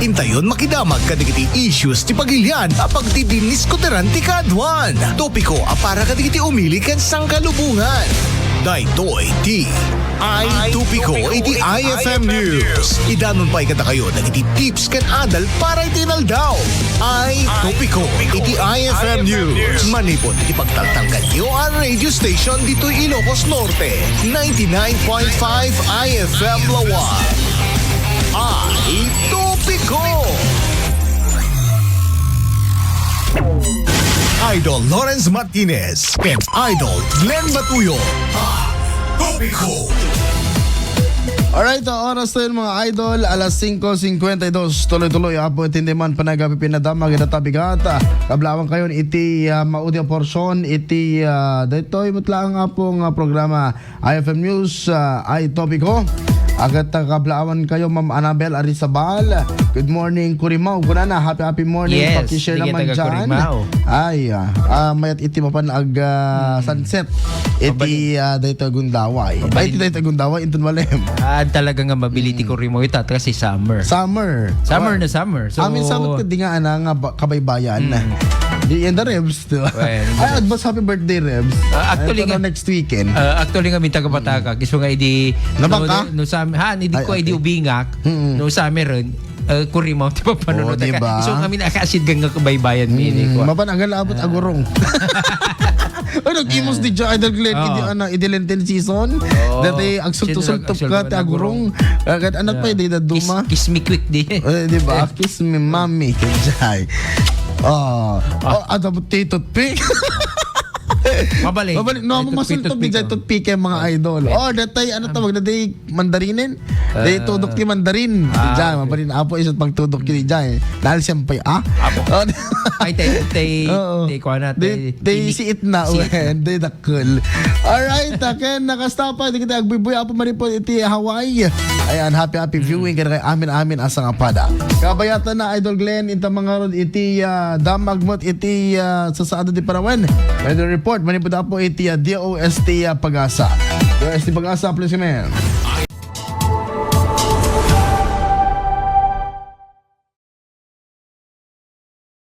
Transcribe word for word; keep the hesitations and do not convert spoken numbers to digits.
Intayon makidamag kadagiti issues ti pagilian a pagdidinniskuteran ti kaadwan. Topiko a para kadagiti umili ken sangkalubongan. Daytoy ti Ay Topiko iti I F M News. Idanon pay kadakayo dagiti tips ken adal para iti inaldaw. Ay Topiko iti I F M News. Manipud iti pagtaltalkanyo a radio station ditoy Ilocos Norte, ninety-nine point five I F M Lawan. Ay Topiko! Idol Lawrence Martinez and Idol Glenn Batuyo. Ay Topiko! Alright, ah, oras tayo, mga idol, alas singko singkwenta y dos. Tuloy-tuloy, apo, iti man panagapi pinadama, kita tabigat. Ah, kablawan kayon iti, ah, maudi a porsyon, iti, ah, daytoy met laeng, apo, nga programa, I F M News, ah, Ay Topiko. Agat, ah, kablawan kayo, Ma'am Annabel Arizabal. Good morning, Kurimaw. Kunana, happy, happy morning. Yes, pakishare sige, naman taga dyan. Kurimaw. Ay, ah, ah, mayat iti mapan ag, ah, sunset. Iti, ah, daytoy Gundaway. Ay, iti daytoy Gundaway, inton malem. Ah, talaga nga mability ko rimo ita kasi summer. Summer. Summer na summer. So, amin summer kadi nga, ana, nga ba-, kabaybayan. Mm. Di, in the ribs, di ba? Well, in the ribs. Ay, advance happy birthday, Rebs. Ah, actually nga, next weekend. Ah, actually nga, minta ka pataka. Gusto nga, idi, no, no, no, summer, ha, idi ko, idi ubingak, no, summer ron, eh, Kurimaw, ti papanunod. Oh, di ba? So, kami nakaasid nga kabaybayan, mini ko. Mapan, ang abot agurong. Ay, nag-imos di dyan, Idol Glenn, idi, ana, idi Lenten season. Oo. Dati, agsulto-sulto ka, ti agurong. Agad, anak pa, di na duma. Kiss, kiss me quick, di. Eh, di ba? Kiss me, mommy. Kajay. Oh. Oh, ada mo ti toothpick. Mabalik. Mabalik. No, mo masuntok di dyan, toothpick, eh, mga idol. Oh, datay, ano tawag na di? Mandarinen? Di tudok ti mandarin. Ah, diyan, okay. Mabalin apo, isut pagtudok ti diyan. Dahil siyempre, ah? Apo. Oh, ay, tay, tay, oo. Tay, kuha na, tay, tay, siit na, siit na. Wen, tay, dakkel. Alright, akin, nakastapa, di kita agbuybuy, apo, maripon, iti Hawaii. Ayan, happy, happy viewing, kaya kay amin, amin, asa nga pada. Kabayatan na, Idol Glenn, inta mga rod, iti, ah, damag mo't, iti, ah, sasaado di Parawen. Weather report, manipod apo, iti, ah, D O S T, ah, Pag-asa. D O S T Pag-asa, please, man.